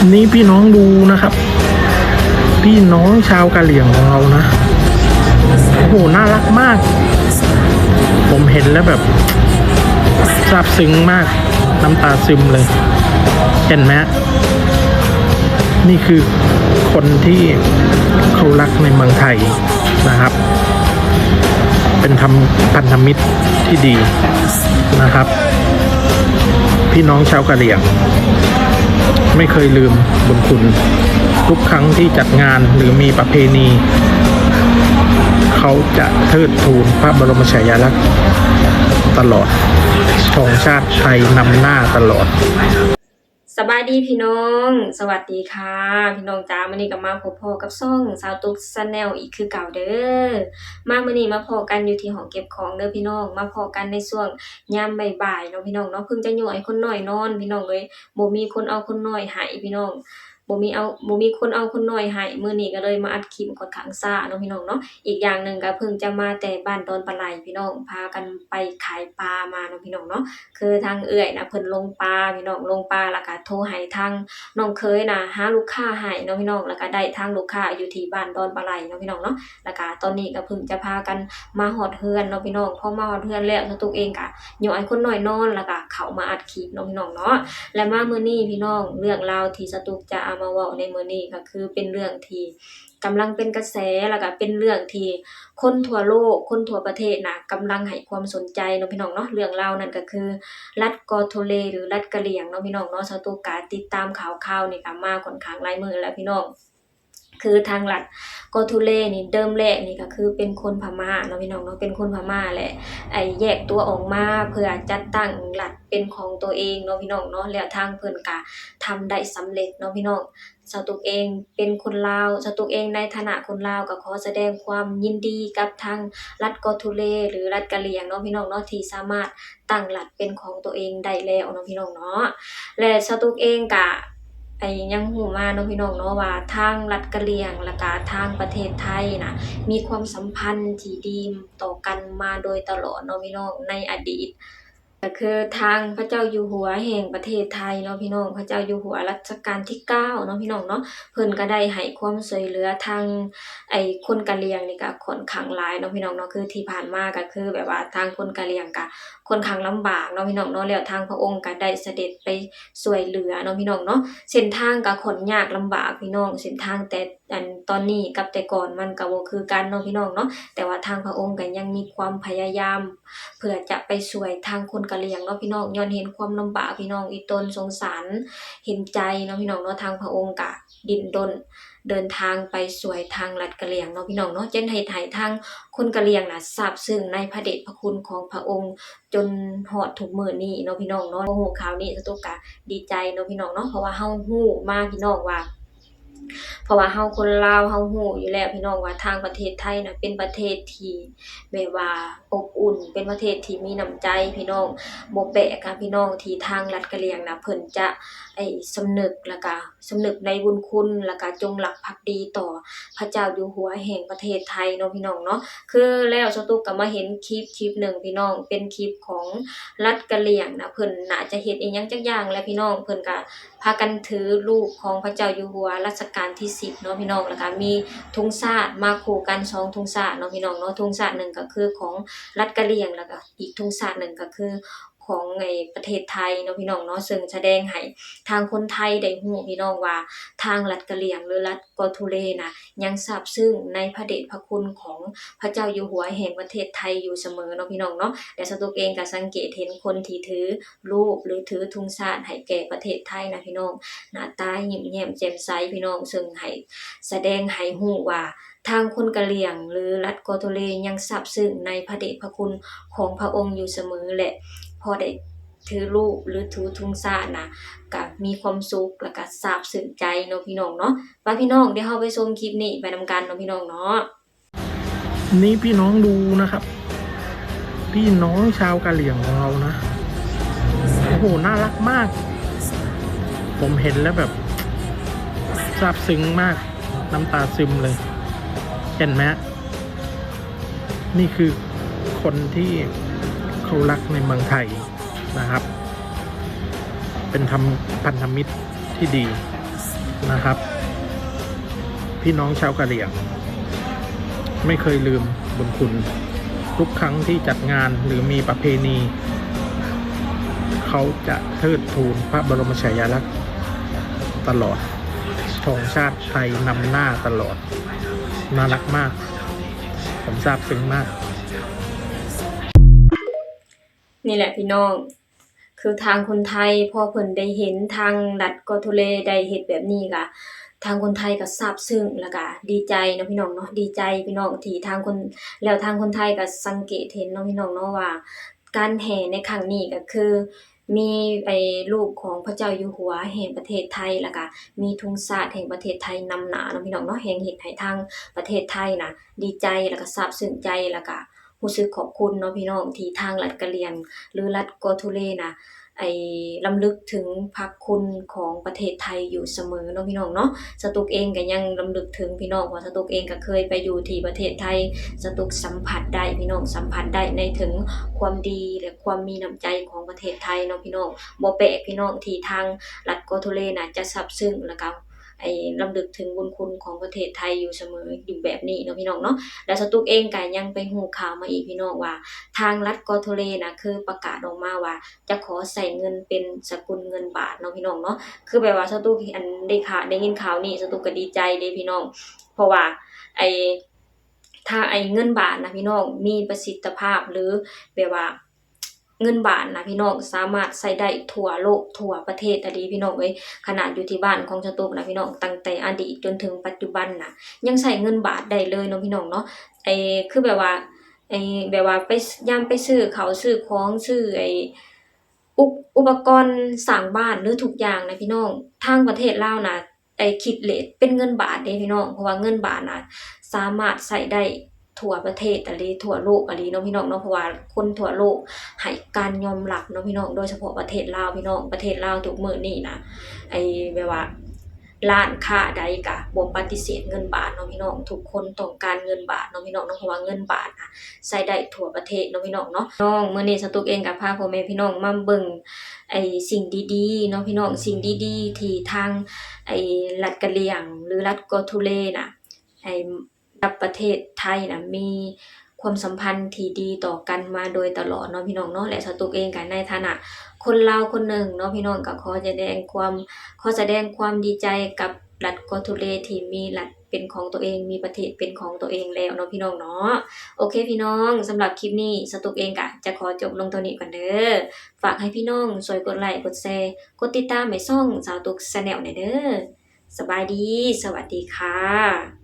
นี่พี่น้องดูนะครับ พี่น้องชาวกะเหรี่ยงของเรานะ โอ้โห น่ารักมาก ผมเห็นแล้วแบบซาบซึ้งมาก น้ำตาซึมเลย เห็นไหมฮะ นี่คือคนที่เขารักในเมืองไทยนะครับ เป็นทำ พันธมิตรที่ดีนะครับ พี่น้องชาวกะเหรี่ยง ไม่เคยลืมบุญคุณ ทุกครั้งที่จัดงานหรือมีประเพณี เขาจะเทิดทูนพระบรมฉายาลักษณ์ตลอด ธงชาติไทยนำหน้าตลอด ສະບາຍດີພີ່ນ້ອງ ສະຫວັດດີຄ່ະ ພີ່ນ້ອງຈ໋າ ມື້ນີ້ກໍມາພົບພໍ້ກັບຊ່ອງສາວຕຸກ Channel ອີກຄືເກົ່າເດີ. ມາມື້ນີ້ມາພໍ້ກັນຢູ່ທີ່ຫ້ອງເກັບຂອງເດີພີ່ນ້ອງ ມາພໍ້ກັນໃນຊ່ວງຍາມບ່າຍໆເນາະພີ່ນ້ອງເນາະ ເພິ່ງຈະໂຍກໃຫ້ຄົນນ້ອຍນອນພີ່ນ້ອງເອີຍ ບໍ່ມີຄົນເອົາຄົນນ້ອຍໃຫ້ພີ່ນ້ອງ ບໍ່ມີເອົາ ບໍ່ມີຄົນເອົາຄົນນ້ອຍໃຫ້ ມື້ນີ້ກໍເລີຍມາອັດຄລິບຂ້ອນຂ້າງຊ້າເນາະພີ່ນ້ອງເນາະ. ອີກຢ່າງໜຶ່ງກໍເພິ່ງຈະມາແຕ່ບ້ານດອນປາໄຫຼພີ່ນ້ອງ ພາກັນໄປຂາຍປາມາເນາະພີ່ນ້ອງເນາະ ຄືທາງເອື້ອຍນະເພິ່ນລົງປາພີ່ນ້ອງ ລົງປາແລ້ວກະໂທໃຫ້ທາງນ້ອງເຂີຍນະຫາລູກຄ້າໃຫ້ເນາະພີ່ນ້ອງ ແລ້ວກະໄດ້ທາງລູກຄ້າຢູ່ທີ່ບ້ານດອນປາໄຫຼເນາະພີ່ນ້ອງເນາະ. ແລ້ວກະຕອນນີ້ກະເພິ່ງຈະພາກັນມາຮອດເຮືອນເນາະພີ່ນ້ອງ ພໍມາຮອດເຮືອນແລ້ວສາວຕຸກເອງກະໂຍກໃຫ້ຄົນນ້ອຍນອນ ແລ້ວກະເຂົ້າມາອັດຄລິບເນາະພີ່ນ້ອງເນາະ. ແລະມາມື້ນີ້ພີ່ນ້ອງ ເລື່ອງລາວທີ່ສາວຕຸກຈະເອົາມາເວົ້າໃນມື້ນີ້ກະຄືເປັນເລື່ອງທີ່ ກຳລັງເປັນກະແສ ແລ້ວກະເປັນເລື່ອງທີ່ຄົນທົ່ວໂລກ ຄົນທົ່ວປະເທດນະ ກຳລັງໃຫ້ຄວາມສົນໃຈເນາະພີ່ນ້ອງເນາະ ເລື່ອງລາວນັ້ນກະຄືລັດກໍໂທເລ ຫຼື ລັດກະຫຼຽງເນາະພີ່ນ້ອງເນາະ. ສາວຕຸກກະຕິດຕາມຂ່າວຄາວນີ້ກະມາຂ້ອນຂ້າງຫຼາຍມື້ແລ້ວພີ່ນ້ອງ ຄືທາງລັດກໍໂທເລນີ້ ເດີມແລກນີ້ກະຄືເປັນຄົນພະມ້າເນາະພີ່ນ້ອງເນາະ ເປັນຄົນພະມ້າແຫຼະ ໄອ້ແຍກຕົວອອກມາເພື່ອຈັດຕັ້ງລັດເປັນຂອງຕົວເອງເນາະພີ່ນ້ອງເນາະ ແລ້ວທາງເພິ່ນກະທຳໄດ້ສຳເລັດເນາະພີ່ນ້ອງ. ສາວຕຸກເອງເປັນຄົນລາວ ສາວຕຸກເອງໃນຖານະຄົນລາວກໍຂໍສະແດງຄວາມຍິນດີກັບທາງລັດກໍໂທເລ ຫຼື ລັດກະຫຼຽງເນາະພີ່ນ້ອງເນາະ ທີ່ສາມາດຕັ້ງລັດເປັນຂອງຕົວເອງໄດ້ແລ້ວເນາະພີ່ນ້ອງເນາະ. ແລະສາວຕຸກເອງກະໄອ້ຍັງຮູ້ມາເນາະພີ່ນ້ອງເນາະ ວ່າທາງລັດກະຫຼຽງ ແລ້ວກະທາງປະເທດໄທນະ ມີຄວາມສຳພັນທີ່ດີຕໍ່ກັນມາໂດຍຕະຫຼອດເນາະພີ່ນ້ອງ ໃນອະດີດ ກໍຄືທາງພະເຈົ້າຢູ່ຫົວແຫ່ງປະເທດໄທເນາະພີ່ນ້ອງ ພະເຈົ້າຢູ່ຫົວລັດຊະການທີເກົ້າເນາະພີ່ນ້ອງເນາະ ເພິ່ນກໍໄດ້ໃຫ້ຄວາມຊ່ວຍເຫຼືອທາງໄອ້ຄົນກະຫຼຽງນີ້ກໍຂ້ອນຂ້າງຫຼາຍເນາະພີ່ນ້ອງເນາະ. ຄືທີ່ຜ່ານມາກໍຄືແບບວ່າທາງຄົນກະຫຼຽງກໍຂ້ອນຂ້າງລຳບາກເນາະພີ່ນ້ອງເນາະ ແລ້ວທາງພະອົງກໍໄດ້ສະເດັດໄປຊ່ວຍເຫຼືອເນາະພີ່ນ້ອງເນາະ. ເສັ້ນທາງກໍຂ້ອນຍາກລຳບາກພີ່ນ້ອງ ເສັ້ນທາງແຕ່ ອັນຕອນນີ້ກັບແຕ່ກ່ອນມັນກໍບໍ່ຄືກັນເນາະພີ່ນ້ອງເນາະ ແຕ່ວ່າທາງພະອົງກໍຍັງມີຄວາມພະຍາຍາມ ເພື່ອຈະໄປຊ່ວຍທາງຄົນກະຫຼຽງເນາະພີ່ນ້ອງ ຍ້ອນເຫັນຄວາມລຳບາກພີ່ນ້ອງ ອີ່ຕົນສົງສານເຫັນໃຈເນາະພີ່ນ້ອງເນາະ ທາງພະອົງກະດີ້ນລົນເດີນທາງໄປຊ່ວຍທາງລັດກະຫຼຽງເນາະພີ່ນ້ອງເນາະ ຈົນເຮັດໃຫ້ທາງຄົນກະຫຼຽງນະຊາບຊຶ້ງໃນພະເດດພະຄຸນຂອງພະອົງຈົນຮອດທຸກມື້ນີ້ເນາະພີ່ນ້ອງເນາະ. ພໍຮູ້ຂ່າວນີ້ສາວຕຸກກະດີໃຈເນາະພີ່ນ້ອງເນາະ ເພາະວ່າເຮົາຮູ້ມາພີ່ນ້ອງວ່າ ເພາະວ່າເຮົາຄົນລາວເຮົາຮູ້ຢູ່ແລ້ວພີ່ນ້ອງວ່າທາງປະເທດໄທນະເປັນປະເທດທີ່ແບບວ່າອົບອຸ່ນ ເປັນປະເທດທີ່ມີນ້ຳໃຈພີ່ນ້ອງ. ບໍ່ແປກນະພີ່ນ້ອງທີ່ທາງລັດກະຫຼຽງນະເພິ່ນຈະໄດ້ສຳນຶກ ແລ້ວກະສຳນຶກໃນບຸນຄຸນ ແລ້ວກະຈົງລັກພັກດີຕໍ່ພະເຈົ້າຢູ່ຫົວແຫ່ງປະເທດໄທເນາະພີ່ນ້ອງເນາະ. ຄືແລ້ວສາວຕຸກກໍມາເຫັນຄລິບຄລິບໜຶ່ງພີ່ນ້ອງ ເປັນຄລິບຂອງລັດກະຫຼຽງນະ ເພິ່ນໜ້າຈະເຮັດອີ່ຫຍັງຈັກຢ່າງແຫຼະພີ່ນ້ອງ ເພິ່ນກະ ພາກັນຖືຮູບຂອງພະເຈົ້າຢູ່ຫົວລັດຊະການທີສິບເນາະພີ່ນ້ອງ ແລ້ວກະມີທຸງຊາດມາຄູ່ກັນສອງທຸງຊາດເນາະພີ່ນ້ອງເນາະ. ທຸງຊາດໜຶ່ງກໍຄືຂອງລັດກະຫຼຽງ ແລ້ວກະອີກທຸງຊາດໜຶ່ງກໍຄືຂອງໄອ້ປະເທດໄທເນາະພີ່ນ້ອງເນາະ ເຊິ່ງສະແດງໃຫ້ທາງຄົນໄທໄດ້ຮູ້ພີ່ນ້ອງວ່າ ທາງລັດກະຫຼຽງ ຫຼື ລັດກໍທູເລນະ ຍັງຊາບຊຶ້ງໃນພະເດດພະຄຸນຂອງພະເຈົ້າຢູ່ຫົວແຫ່ງປະເທດໄທຢູ່ສະເໝີເນາະພີ່ນ້ອງເນາະ. ແລະ ສະຕຸກເອງກໍສັງເກດເຫັນຄົນທີ່ຖື ຮູບ ຫຼື ຖືທຸງຊາດໃຫ້ແກ່ປະເທດໄທນະພີ່ນ້ອງ ໜ້າຕາຍິ້ມແຍ້ມແຈ່ມໃສພີ່ນ້ອງ ເຊິ່ງໃຫ້ ສະແດງໃຫ້ຮູ້ວ່າ ທາງຄົນກະຫຼຽງ ຫຼື ລັດກໍທູເລ ຍັງຊາບຊຶ້ງໃນພະເດດພະຄຸນຂອງພະອົງຢູ່ສະເໝີ ແລະ ພໍໄດ້ຖືຮູບ ຫຼື ຖືທຸງຊາດນະ ກະມີຄວາມສຸກ ແລະ ກະຊາບຊຶ້ງໃຈເນາະພີ່ນ້ອງເນາະ. ປະພີ່ນ້ອງ ດຽວເຮົາໄປຊົມຄລິບນີ້ໄປນຳກັນເນາະພີ່ນ້ອງເນາະ. นี่พี่น้องดูนะครับ พี่น้องชาวกะเหรี่ยงของเรานะ โอ้โห น่ารักมาก ผมเห็นแล้วแบบซาบซึ้งมาก น้ำตาซึมเลย เห็นไหมฮะ นี่คือคนที่เขารักในเมืองไทยนะครับ เป็นทำ พันธมิตรที่ดี นะครับ พี่น้องชาวกะเหรี่ยงไม่เคยลืมบุญคุณ ทุกครั้งที่จัดงานหรือมีประเพณี เขาจะเทิดทูนพระบรมฉายาลักษณ์ตลอด ธงชาติไทยนำหน้าตลอด น่ารักมาก ผมซาบซึ้งมาก ນີ້ແຫຼະພີ່ນ້ອງ ຄືທາງຄົນໄທ ພໍເພິ່ນໄດ້ເຫັນທາງລັດກໍໂທເລໄດ້ເຮັດແບບນີ້ກະ ທາງຄົນໄທກະຊາບຊຶ້ງ ແລ້ວກະດີໃຈເນາະພີ່ນ້ອງເນາະ ດີໃຈພີ່ນ້ອງ ທີ່ທາງຄົນ ແລ້ວທາງຄົນໄທກະສັງເກດເຫັນເນາະພີ່ນ້ອງເນາະ ວ່າການແຫ່ໃນຄັ້ງນີ້ກະຄື ມີໄອ້ຮູບຂອງພະເຈົ້າຢູ່ຫົວແຫ່ງປະເທດໄທ ແລ້ວກະມີທຸງຊາດແຫ່ງປະເທດໄທນຳໜ້າເນາະພີ່ນ້ອງເນາະ ແຮ່ງເຮັດໃຫ້ທາງປະເທດໄທນະດີໃຈ ແລ້ວກະຊາບຊຶ້ງໃຈ ແລ້ວກະຮູ້ສຶກຂອບຄຸນເນາະພີ່ນ້ອງ ທີ່ທາງລັດກະຫຼຽງ ຫຼື ລັດກໍໂທເລນະ ໄອ້ ລຳລຶກເຖິງພະຄຸນຂອງປະເທດໄທຢູ່ສະເໝີເນາະພີ່ນ້ອງເນາະ ສະຕຸກເອງກະຍັງລຳລຶກເຖິງພີ່ນ້ອງ ເພາະວ່າສະຕຸກເອງກະເຄີຍໄປຢູ່ທີ່ປະເທດໄທ ສະຕຸກສຳຜັດໄດ້ພີ່ນ້ອງ ສຳຜັດໄດ້ໃນເຖິງຄວາມດີ ແລະ ຄວາມມີນ້ຳໃຈຂອງປະເທດໄທເນາະພີ່ນ້ອງ ບໍ່ແປກພີ່ນ້ອງ ທີ່ທາງລັດກໍໂທເລນະຈະຊາບຊຶ້ງ ແລ້ວກະ ໄອ້ ລຳລຶກເຖິງບຸນຄຸນຂອງປະເທດໄທຢູ່ສະເໝີຢູ່ແບບນີ້ເນາະພີ່ນ້ອງເນາະ ແລະສະຕຸກເອງກະຍັງໄປຮູ້ຂ່າວມາອີກພີ່ນ້ອງວ່າ ທາງລັດກໍໂທເລນະ ຄືປະກາດອອກມາວ່າ ຈະຂໍໃຊ້ເງິນເປັນສະກຸນເງິນບາດເນາະພີ່ນ້ອງເນາະ ຄືແບບວ່າສະຕຸກອັນໄດ້ຂ່າວ ໄດ້ຍິນຂ່າວນີ້ ສະຕຸກກະດີໃຈເດ້ພີ່ນ້ອງ ເພາະວ່າໄອ້ ຖ້າໄອ້ເງິນບາດນະພີ່ນ້ອງ ມີປະສິດທິພາບ ຫຼື ແບບວ່າເງິນບາດນະພີ່ນ້ອງ ສາມາດໃຊ້ໄດ້ທົ່ວໂລກທົ່ວປະເທດອີ່ຫຼີພີ່ນ້ອງເອີຍ ຂະໜາດຢູ່ທີ່ບ້ານຂອງສະຕຸກນະພີ່ນ້ອງ ຕັ້ງແຕ່ອະດີດຈົນເຖິງປັດຈຸບັນນະ ຍັງໃຊ້ເງິນບາດໄດ້ເລີຍເນາະພີ່ນ້ອງເນາະ ໄອ້ ຄືແບບວ່າ ໄອ້ ແບບວ່າໄປ ຍາມໄປຊື້ເຂົ້າຊື້ຂອງ ຊື້ໄອ້ ອຸ ອຸປະກອນສ້າງບ້ານ ຫຼື ທຸກຢ່າງນະພີ່ນ້ອງ ທາງປະເທດລາວນະ ໄອ້ ຄິດເລດເປັນເງິນບາດເດ້ພີ່ນ້ອງ ເພາະວ່າເງິນບາດນະ ສາມາດໃຊ້ໄດ້ທົ່ວປະເທດອີ່ຫຼີ ທົ່ວໂລກອີ່ຫຼີເນາະພີ່ນ້ອງເນາະ ເພາະວ່າຄົນທົ່ວໂລກໃຫ້ການຍອມຮັບເນາະພີ່ນ້ອງ ໂດຍສະເພາະປະເທດລາວພີ່ນ້ອງ ປະເທດລາວທຸກມື້ນີ້ນະ ໄອ້ ແບບວ່າ ຮ້ານຄ້າໃດກະບໍ່ປະຕິເສດເງິນບາດເນາະພີ່ນ້ອງ ທຸກຄົນຕ້ອງການເງິນບາດເນາະພີ່ນ້ອງເນາະ ເພາະວ່າເງິນບາດນະ ໃຊ້ໄດ້ທົ່ວປະເທດເນາະພີ່ນ້ອງເນາະ. ພີ່ນ້ອງ ມື້ນີ້ສະຕຸກເອງກະພາພໍ່ແມ່ພີ່ນ້ອງມາເບິ່ງ ໄອ້ ສິ່ງດີໆເນາະພີ່ນ້ອງ ສິ່ງດີໆທີ່ທາງ ໄອ້ ລັດກະຫຼຽງ ຫຼື ລັດກໍໂທເລນະ ໄອ້ ກັບປະເທດໄທນະ ມີຄວາມສຳພັນທີ່ດີຕໍ່ກັນມາໂດຍຕະຫຼອດເນາະພີ່ນ້ອງເນາະ ແລະ ສະຕຸກເອງກະໃນຖານະຄົນລາວຄົນໜຶ່ງເນາະພີ່ນ້ອງ ກະຂໍສະແດງຄວາມ ຂໍສະແດງຄວາມດີໃຈກັບລັດກໍໂທເລທີ່ມີລັດເປັນຂອງຕົວເອງ ມີປະເທດເປັນຂອງຕົວເອງແລ້ວເນາະພີ່ນ້ອງເນາະ. ໂອເຄພີ່ນ້ອງ ສຳລັບຄລິບນີ້ ສະຕຸກເອງກະຈະຂໍຈົບລົງເທົ່ານີ້ກ່ອນເດີ. ຝາກໃຫ້ພີ່ນ້ອງຊ່ວຍກົດໄລ ກົດແຊ ກົດຕິດຕາມໃຫ້ຊ່ອງສາວຕຸກ Channel ແດ່ເດີ. ສະບາຍດີ ສະຫວັດດີຄ່ະ.